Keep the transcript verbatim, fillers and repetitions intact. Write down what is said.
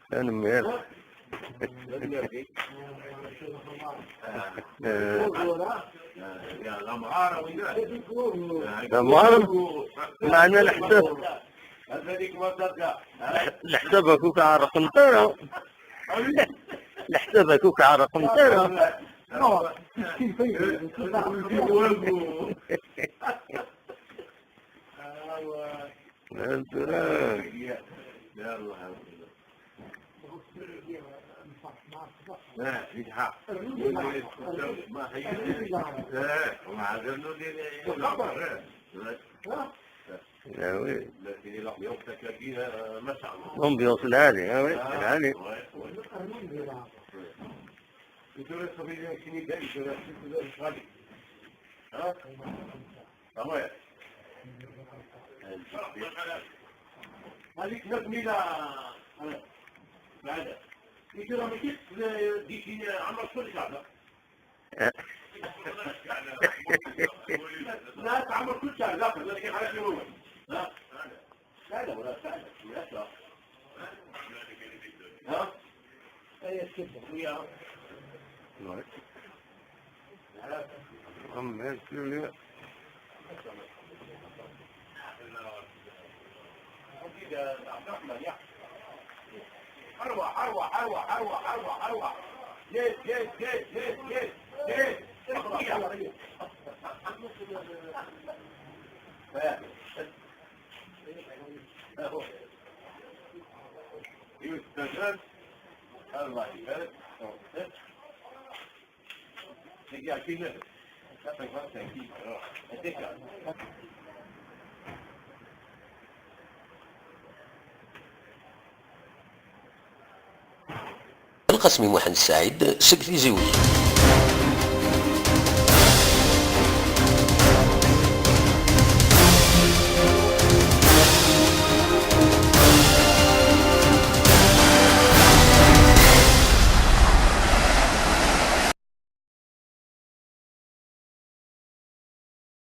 Tanemmirt. Eh, d amɣar, meɛna leḥsab, leḥsab akk ur k-ɛerqent ara. Leḥsab akk ur k-ɛerqent ara. Antura. Ah oui. L'ambiance العالية، ah oui، العالية. هذيك نزمي لا. بعد. يجي راه ماشي ديكي عمر كل شهر. لا، تعمر كل شهر، لا، لا، لا، لا، لا، لا، لا، لا، لا. ها؟ أروح، أروح، أروح، أروح، أروح، أروح. جيت، جيت، جيت، جيت، جيت، جيت. ها. ها هو. يوسف، الله يبارك. Lqasmi Muḥend Saɛid seg Tizi Uzzu.